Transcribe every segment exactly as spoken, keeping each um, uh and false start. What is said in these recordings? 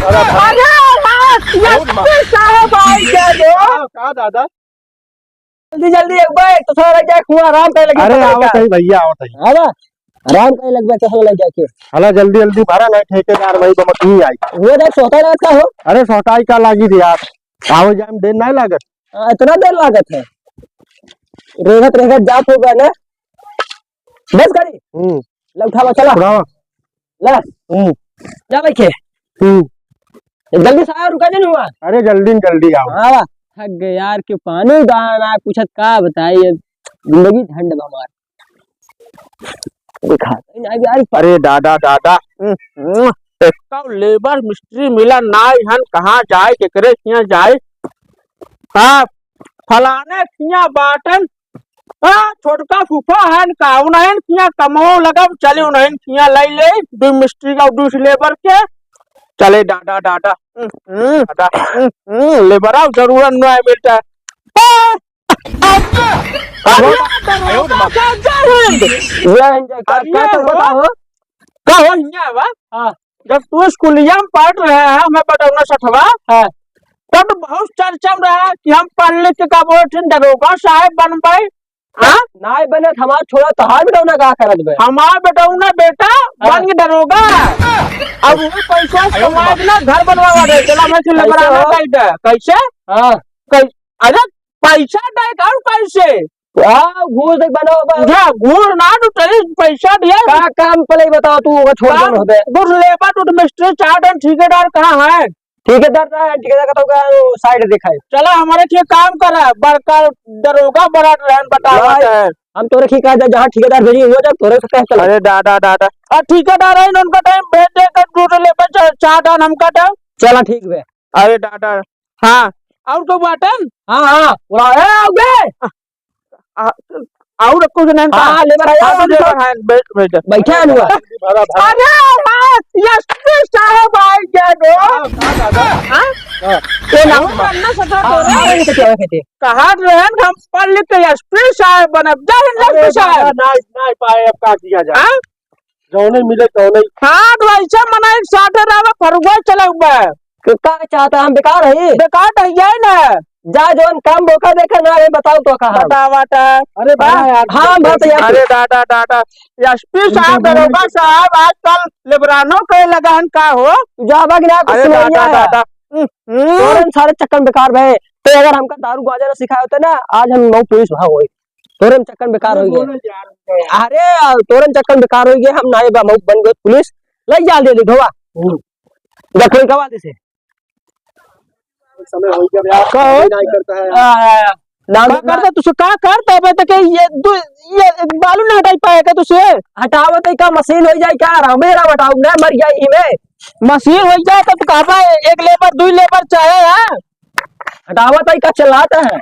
अरे, अरे, अरे, अरे, अरे, साहब, आई गया रे। का, का दादा? जल्दी, जल्दी, एक बार, एक तो सारा जाए, कुआं आराम करे लगी, अरे, पकड़ आवत का। है भैया, आवत है। है ना? आराम करे लगबे, चश्मा लग जाके। हला जल्दी, जल्दी भरा, नहीं ठेकेदार भाई बमत नहीं आई। वो देख, सोता रहता हो। अरे, सोता ही का लागी थी यार, आवे जाए में देर नहीं लागत। हाँ, इतना देर लागत है, रेंगत रेंगत जात होगा ना। बस करी। हम्म। ले उठावा, चला। उठावा। ले। हम्म। जा बैठे। हम्म। जल्दी से आवा, रुका जन हुआ। अरे जल्दी न जल्दी आवा। हाँ, थक गए यार, के पानी दाना पूछत का बताई, ये जिंदगी झंड बा हमार। दिखा, नहीं, नहीं, यार, अरे दादा, दादा, हम्म, हम्म, एक तो लेबर मिस्त्री मिला नाई हन, कहाँ जाए, केकरे किहाँ जाए? हाँ, फलाने किहाँ बाटन, आ, छोटका फूफा हन, का उन्हन किहाँ कमो लगब, चले उन्हन किहाँ लई ले, दू मिस्त्री का, दू लेबर के, चले दादा, दादा, हम्म, हम्म, दादा, हम्म, हम्म, लेबरा जरूरत नहीं मिलता। आ, अरे, दरोगा साहब, जय हिंद। जय हिंद, जय, का, अरे का, का हो, बताओ? का हो, हियाँ बा? हाँ। जब तू स्कूलिया में पढ़ रहे हैं, हमें बटौना सठवा, हाँ। तब तो बहुत चर्चा में रहा कि हम पढ़ लिख के का बोलथिन, दरोगा साहब बनबै। हाँ? नाय बने, हमार छोड़ा, तोहार बेटौना का करत बे? हमार बेटौना बेटा हाँ। बन के दरोगा। अब वो पैसा कमाए के ना घर बनवावा दे, चला मैं से कैसे लेबराना हो? कह दे। कैसे? हाँ। कै-, अरे पैसा दे के और कैसे? हाँ, घूस दे के बनावा बा। जा, घूस ना दू, तेरी पैसा दिया। का काम पहले बताओ तू, ओकर छोड़ काम, देना होबे। घूस लेबा तू तो मिस्त्री चार जन ठेकेदार कहाँ है? ठेकेदार ना है, ठेकेदार का तो का वो side दिखाई। चला, हमारे के काम करा, बड़का दरोगा बड़ा रहन बतावत भाई, है। हम तोरे की कहा जा, जहाँ ठेकेदार भेजी, हुआ जा, तोरे से कह चला। अरे दादा, दादा। आ, ठेकेदार है, उनका टाइम भेज दे, कर दूसरे लेबर चा-, चार दान हमका दे। चला, ठीक बे। अरे दादा, हाँ, और को बाटन? हाँ, हाँ, उड़ा, ए, आओगे? आ, और कुछ नहीं था? हाँ, लेबर आया, हाँ, आओगे, लेबर आओगे। है, बैठ, बैठ। बैठा है, अनुआ। अरे, हाँ, एसपी साहब आ गया रे। हाँ, हाँ, दादा। हाँ? हाँ। ये नाम हाँ। करना सका हाँ, तो हाँ, रे। ये तो क्या है, कहते? कहा रहन हम पढ़ लिख के एसपी साहब बनब। जय हिंद, अरे, एसपी साहब। दादा, नहीं, नहीं पाए, अब का किया जाए? हाँ? जौने मिले तौने। हाँ, तो ऐसा मना एक साथे रहवा, फरुआ चला हुआ है। क-, का चाहता, हम बेकार हई? बेकार तो हइये ना। जा, जौन काम बोका देखा ना, ये बताओ तो कहाँ? बतावा ता। अरे बड़ा हाँ, यार, हाँ, बात यार। अरे दादा, दादा, एसपी साहब, दरोगा साहब, आजकल लेबरानो के लगा हन का हो? तू जा बा कि ना, कुछ अरे सुनाइया दादा, है। दादा। हम्म, हम्म। तोरन सारे चक्कर में बेकार भए। तो अगर हमका दारू गांजा ना सिखाए होते ना, आज हम मऊ पुलिस भाग होई। तोरन चक्कर में बेकार होई गए। अरे, तोरन चक्कर में बेकार होई गए, हम नाए बा मऊ बन गए पुलिस। ले जा, दे दे, ढोवा। हम्म। देखो, इनका वादे से। समय हो गया यार, का हो? नहीं करता है। आ, आ, आ। नाम का ना करता तुझसे, का करता है? बता के ये दो, ये बालू ना हटाई पाएगा तुझसे? हटावत है का, मशीन हो जाए का? रामे राम हटाऊ ना, मर जाए ही में। मशीन हो जाए तो तू कहबा एक लेबर, दो लेबर चाहे, हाँ? हटावत है का, चलाता है।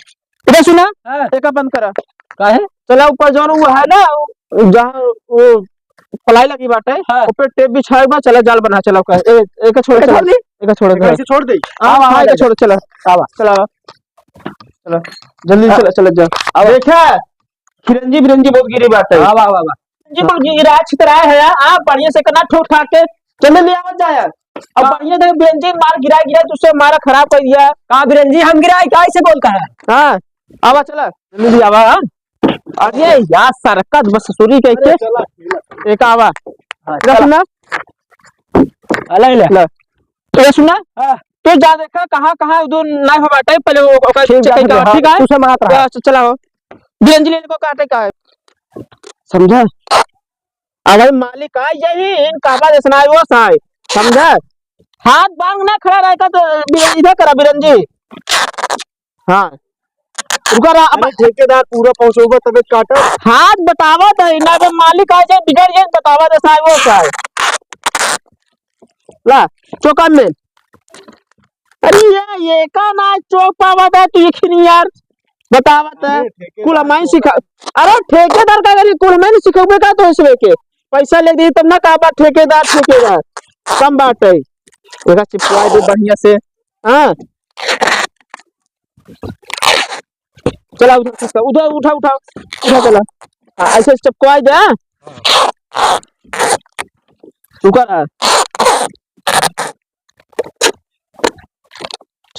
इधर सुना, हाँ। एका बंद करा। काहे? चला ऊपर जौन वो है ना, जहाँ वो पलाई लगी बाटे, हाँ। ऊपर टेप बिछाए बा, चला जाल बना, चला ओका। ए-, एका छोड़, एका चला। छोड़ दी? एका छोड़ एका दे। ऐसे छोड़ दे। हाँ, आवा, हाँ, आवा, एका आवा। छोड़, चला। आवा। चला, आवा। चला। जल्दी हाँ। चला, चला, जा। आवा। देखा, फिरंजी, फिरंजी बहुत गिरी बाटे। आवा, आवा, आवा। फिरंजी बहुत गिरा, अच्छी तरह है, आप बढ़िया से कना ठोक ठाक के चले ले आवत जाए। अब हाँ। बढ़िया से फिरंजी मार गिरा, गिरा, तुझसे मारा खराब कर दिया। का फिरंजी हम गिराए, का ऐसे बोलता है? हाँ, आवा, चला। जल्दी आवा, हाँ। अरे यार, सरकत बस ससुरी के अरे के। चला, चला। एक आवा। हाँ, इधर चला। सुना। अला, इला। ले। इधर सुना। हाँ। तू जा देखा, कहाँ, कहाँ उधर नाई हो बाटे, पहले वो, ओकर ठीक, चेक जा करके देखा, आवा, हाँ, ठीक है? तू से मात रहा। या, च-, चला हो। बिरंजी ले को काटे का है। समझा? अगर मालिक आ यही इन काबा जैसना है वो साए। समझा? हाथ बांध ना खड़ा रहेगा तो बिरंजी इधर करा, बिरंजी। हाँ। रुका रहा, अब अरे ठेकेदार पूरा पहुंचोगा तबे काटा। हाथ बतावा था, ना तो मालिक आ जाए, बिगड़ जाए, बतावा था, साहब, वो साहब। ला, चौका में। अरे ये, ये का ना चौक पावा था, तू ये खिनी यार। बतावा था। अरे ठेकेदार कुल हमारी चौका सिखा-, अरे ठेकेदार का अगर ये कुल हमारी सिखावे का तो इसमें के। पैसा ले दी तब ना का बात ठेकेदार, ठेकेदार। कम बात है। देखा चिपकवा दे बढ़िया से। हाँ। चला उधर खसका, उधर उठा, उठा, उठा चला। हाँ, ऐसे चपकवाई दे, हाँ। रुका रहा।